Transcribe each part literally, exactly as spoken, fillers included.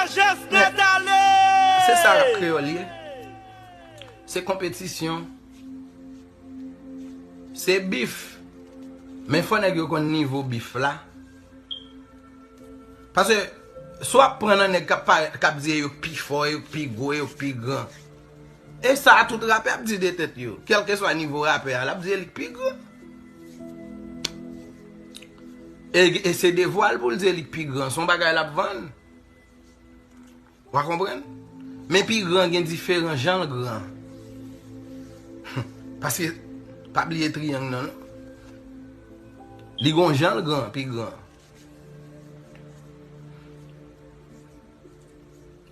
Jès nèt ale! Se sa rap kreyòl ye. Se konpetisyon. Se bif. Men fò nèg yo konn nivo bif la. Paske, si w ap pran nan nèg k ap parèt, k ap di yo k pi fò, yo k pi gwo, yo k pi gran. E sa a tout rapè ap di de tèt yo. Kèlkeswa nivo rapè a, l ap di e li k pi gran. E, e se devwa l pou l di e li k pi gran. Se yon bagay l ap vann. W a konprann? Men pi gran gen diferan jan l gran. Paske, pa bliye triyang nan, non. Li gon jan l gran, pi gran.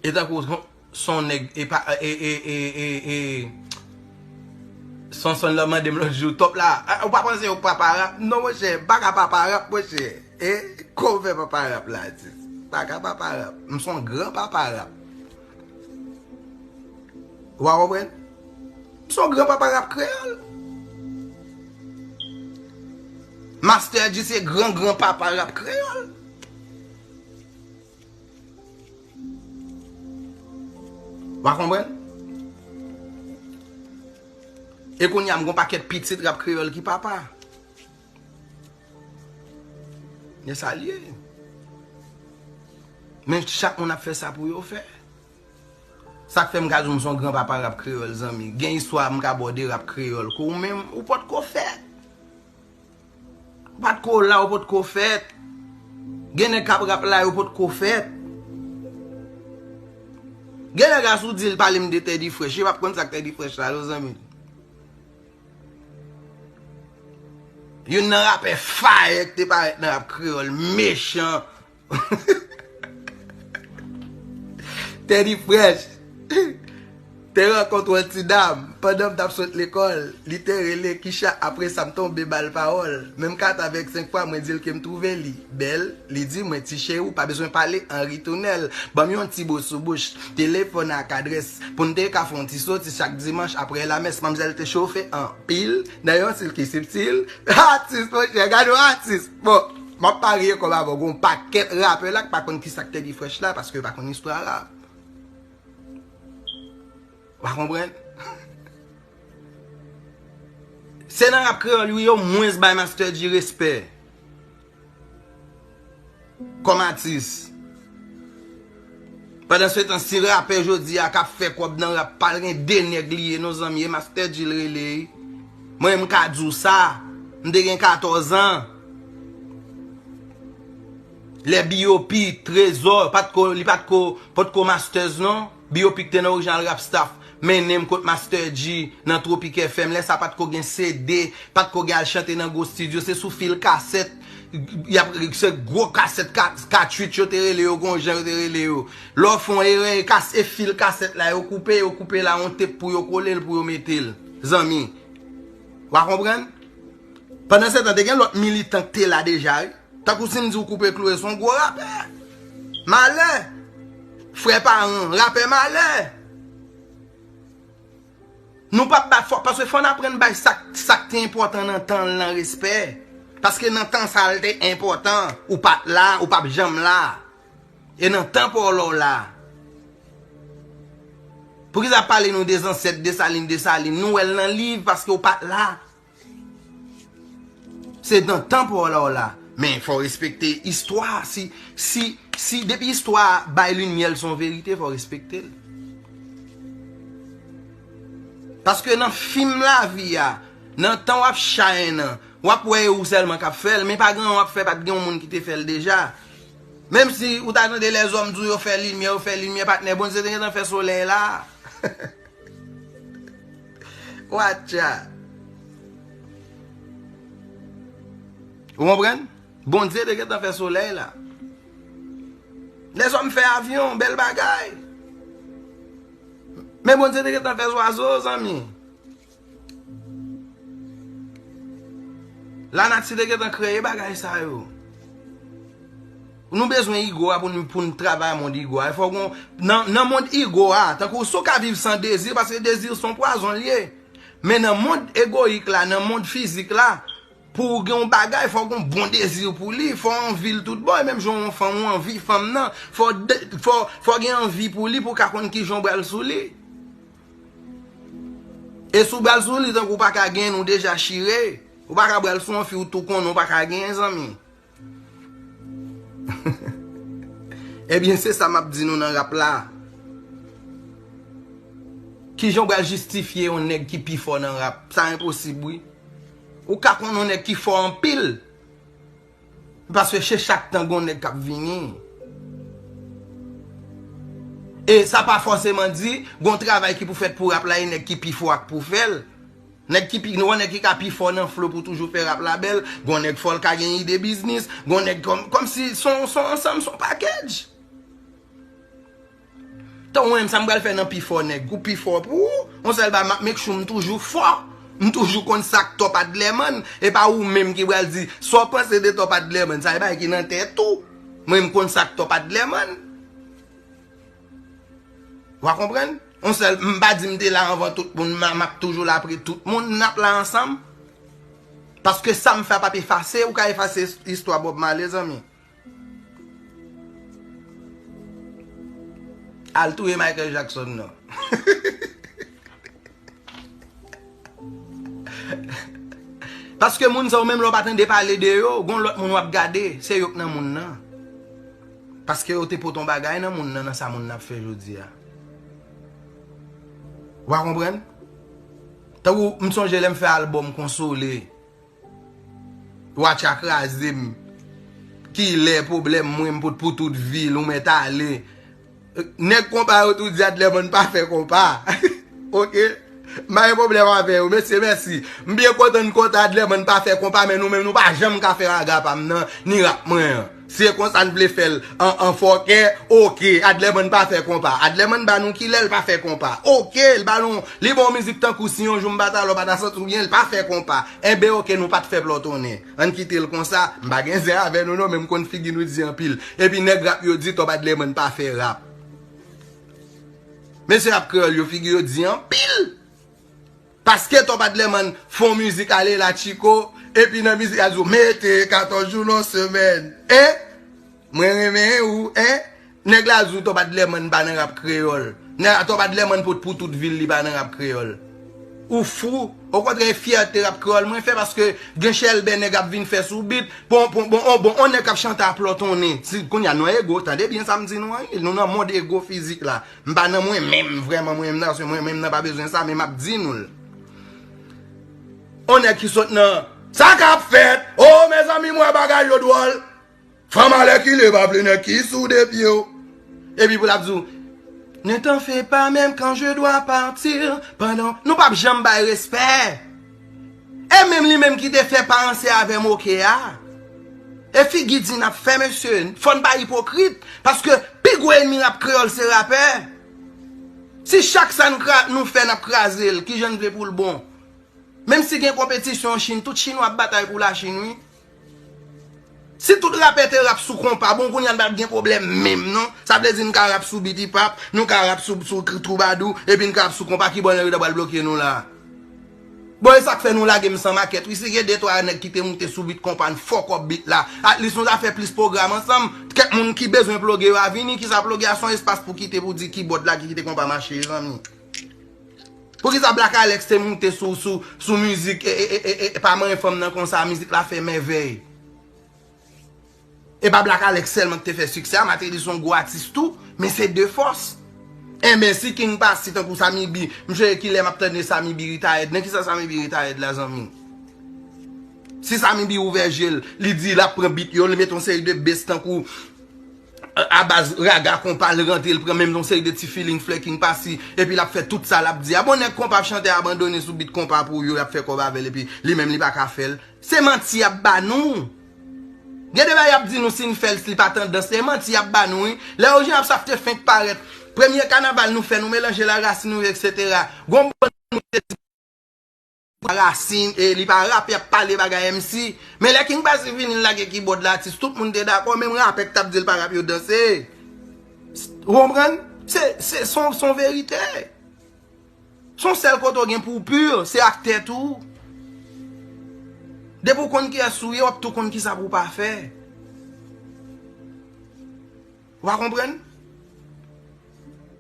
E tankou son nèg, e pa, e, e, e, e, e, Sonson nan mande m lòt jou, Top la, a, ou pa panse ou papa rap? Non, monchè, m pa ka papa rap, monchè. E, kòman w fè papa rap la, atis? M pa ka papa rap. M se yon gran papa rap. Ou a konprann? M se yon gran papa rap kreyòl. Master Dji se gran gran papa rap kreyòl. W a konprann? E kounye a, m gon pakèt pitit rap kreyòl ki papa. E sa l ye. Men chak moun ap fè sa pou yo fè. Sa k fè m ka di w m se yon gran papa rap kreyòl, zanmi. Gen istwa m ka ba w de rap kreyòl ke w menm, ou potko fèt. Ou pa t ko la, ou potko fèt. Gen nèg k ap rap la, yo potko fèt. Gen nèg a si w di l pale m de Teddy Fresh, yo p ap konn sa k Teddy Fresh la, non, zanmi. Youn nan rapè fayè ki te parèt nan rap kreyòl, mechan. Teddy Fresh te rankontre yon ti dam pandan m t ap sot lekòl. Li te rele Kisha, apre sa m tonbe ba l pawòl. Men m ka t avè l senk fwa, mwen di l ke m twouve li bèl. Li di mwen, "Ti cheri, ou pa bezwen pale an ritounèl. Ban m yon ti bo sou bouch. Telefòn ak adrès. Pou n te ka fè yon ti soti chak dimanch apre lamès." Manmzèl te chofe anpil nan yon stil ki sibtil. Atis, monchè, gade yon atis. Bon, m ap parye kòm avè w. Gon pakèt rapè la k pa konn kisa k Teddy Fresh la, paske yo pa konn istwa rap. W a konprann? Se nan rap kreyòl, wi, yo mwens bay Master Dji respè kòm atis. Pandan se tan, si rapè jodi a k ap fè kòb nan rap, pa gen de nèg li ye, non, zanmi, e Master Dji l rele, wi. Mwen, m ka di w sa, m te gen katòz an. Lè B O P, Trezò, pa t ko, li pa t ko, potko Masters, non. B O P ki te nan orijinal Rap Staff, mennen m kot Master Dji nan Tropic F M. Lè sa pa t ko gen C D, pa t ko gen al chante nan gwo estidyo, se sou fil kasèt, y ap, se gwo kasèt ka-, katwich yo te rele yo, gon jan yo te rele yo. Lè w fè yon erè, e kas-, e fil kasèt la, yo koupe, yo koupe la, yon tep pou yo kole l, pou yo mete l. Zanmi, w a konprann? Pandan se tan, te gen lòt militan ki te la deja, wi. Tankou si m di w Koupe Kloe se yon gwo rapè. Malè. Frè Paran, rapè malè. Nou p ap bat fò, paske fò n aprann bay sa, sa k te enpòtan nan tan l lan respè. Paske nan tan sa l te enpòtan, ou pa t la, ou p ap janm la. E nan tan pa w la w la. Poukisa ap pale nou de zansèt Desalin, Desalin? Nou wè l nan liv paske w pa t la. Se nan tan pa w la w la. Men fò w respekte istwa. Si, si, si depi istwa bay limyè l se yon verite, fò w respekte l. Paske nan fim lavi a, nan tan w ap chay nan, w ap wè e ou sèlman k ap fè l, men pa gen anyen w ap fè, pa t gen yon moun ki te fè l deja. Menm si ou ta tande lèzòm di w yo fè limyè, yo fè limyè, patnè, Bondye te gentan fè solèy la. Watcha. Ou konprann? Bondye te gentan fè solèy la. Lèzòm fè avyon, bèl bagay. Men Bondye te gentan fè zwazo, zanmi. Lanati te gentan kreye bagay sa yo. Nou bezwen ego a pou n, pou n travay mond ego a. Fò gon, nan, nan mond ego a, tankou si w ka viv san dezi, paske dezi se yon pwazon l ye. Men nan mond egoyik la, nan mond fizik la, Pou w gen yon bagay, fò w gen yon bon dezi pou li, fò w anvi l tout bon, e menm jan yon fanm ou anvi fanm nan, fò w de- fò, fò w gen anvi pou li pou w ka konn kijan w pral sou li. E si w pral sou li, tankou w pa ka genyen, ou deja chire. Ou pa ka pral sou yon fi ou tou konnen, ou pa ka genyen, zanmi. Ebyen, se sa m ap di nou nan rap la. Kijan w pral jistifye yon nèg ki pi fò nan rap? Sa enposib, wi. Ou ka konn yon nèg ki fò anpil. Paske se chak tan gon nèg k ap vini. E sa pa fòseman di gon travay ki pou fèt pou rap la, e nèg ki pi fò a k pou fè l. Nèg ki pi, gon nèg ki ka pi fò nan flow pou toujou fè rap la bèl, gon nèg fò l ka gen ide biznis, gon nèg kòm, kòmsi son, son ansanm, son package. Tan ou menm, sa m pral fè nan pi fò nèg? Ou pi fò pou ou? On sèl ba m ap make sure m toujou fò. M toujou konn sa k top Adlerman. E pa ou menm ki pral di sa w panse de top Adlerman. Sa e bagay ki nan tèt ou. Mwen, m konn sa k top Adlerman. Ou a konprann? On sèl, m pa di m te la anvan tout moun, m a- m ap toujou la apre tout moun, n ap la ansanm. Paske sa m fè a p ap efase, ou ka efase istwa Bob Marley, zanmi. Al touye Michael Jackson, non. Paske moun sa yo, menm lè w pa tande pale de yo, gon lòt moun w ap gade, se yo k nan moun nan. Paske yo te pote yon bagay nan moun nan, nan sa moun nan ap fè jodi a. Ou a konprann? Tankou m sonje lè m fè albòm Konsole. Watcha kraze m. Kilè pwoblèm mwen m pot pou tout vi l, ou mèt ale. Nèg konpa yo tou di Adlerman pa fè konpa. Oke? M pa gen pwoblèm avè yo. Mesye, mèsi. M byen kontan n kontan Adlerman pa fè konpa, men nou menm nou pa janm ka fè raga pa m nan, ni rap mwen an. Si e konsa n vle fè l an, an fòkè, oke, Adlerman pa fè konpa. Adlerman ba nou kilè l pa fè konpa. Oke, l ba nou, li ba w mizik tankou si yon jou m pa ta la w pa ta santi w byen, l pa fè konpa. Enben oke, nou pa t fè plòtonnen. Ann kite l konsa, m pa gen zen avè nou non, men m konn figi nou di anpil. Epi nèg rap yo di Top Adlerman pa fè rap. Mesye rap kreyòl yo figi yo di anpil. Paske Top Adlerman fè yon mizik ale la Tchiko, epi nan mizik la di w mete katòz jou nan semèn. En? Mwen renmen ou, en? Nèg la di w Top Adlerman pa nan rap kreyòl. Nèg la Top Adlerman pot pou tout vi l li pa nan rap kreyòl. Ou fou? Okontrè, e fyète rap kreyòl mwen fè paske gen chèlbè nèg ap vin fè sou bit. Bon, bon, bon, on, bon, on nèg k ap chante a plòtonnen. Si, kounye a nou ego, tande byen sa m di nou an, wi. Nou nan mond ego fizik la. M pa nan mwen menm, vrèman mwen menm nan, paske mwen menm nan pa bezwen sa, men m ap di nou l. On nèg ki sot nan sa k ap fèt, o mezanmi m wè bagay yo dwòl. Fanm alèkile pa vle nèg ki sou de pye w. Epi pou l ap di w, ne t'en fais pas même quand je dois partir, pandan nou p ap janm bay respè. E menm li menm ki te fè pa ranse avè m oke a. E figi di n ap fè mesye, fò n pa ipokrit, paske pi gwo ènmi rap kreyòl se rapè. Si chak sa n kra- nou fè n ap kraze l, kijan n vle pou l bon? Menm si gen konpetisyon an Chin, tout Chinwa ap batay pou Lachin wi. Si tout rapè te rap sou konpa, bon kounye a n p ap gen pwoblèm menm non. Sa vle di n ka rap sou beat hip hop, nou ka rap sou, sou twoubadou, epi n ka rap sou konpa, ki bò nèg yo ta pral bloke nou la? Bon, e sa k fè nou lage m san makèt wi. Si gen de twa nèg ki te moute sou beat konpa, n fuck up beat la. At least nou ta fè plis pwogram ansanm. Kèk moun ki bezwen ploge yo a vini, kisa ploge a se yon espas pou kite pou di kibòd la ki kite konpa mache, zanmi. Poukisa Black Alex te moute sou, sou, sou mizik e, e, e, e, e pa manyen fanm nan konsa, mizik la fè mèvèy? E pa Black Alex sèlman ki te fè siksè a, Martelly se yon gwo atis tou, men se de fòs. Enben, si King Passy tankou Sammy B, m sonje kilè m ap tande Sammy B retired. Nan kisa Sammy B retired la, zanmi? Si Sammy B ouvè je l, li di l ap pran beat yo, li mete yon seri de bass tankou a baz raga konpa, l rantre, l pran menm yon seri de ti feeling flè King Passy, epi l ap fè tout sa l ap di a. Bon, nèg konpa ap chante abandone sou beat konpa pou yo, y ap fè kòb avè l, epi li menm li pa ka fè l. Se manti y ap ba nou. Gen de bagay y ap di nou si n fè l, li pa tandans, se manti y ap ba nou, wi. Lè Eugène Absaf te fenk parèt, premye kanaval nou fè, nou melanje Larasin, nou, etsetera. Gon bann moun te di Larasin, e li pa rap, y ap pale bagay M C. Men lè King Passy vini, l lage kibòd la, atis, tout moun te dakò, menm rapè k t ap di l pa rap, yo danse. Ou konprann? Se, se, se yon, se yon verite. Se yon sèl kote w gen pou w pi, se ak tèt ou. Depi w konn kiyès ou ye, w ap tou konn kisa pou w pa fè. Ou pa konprann?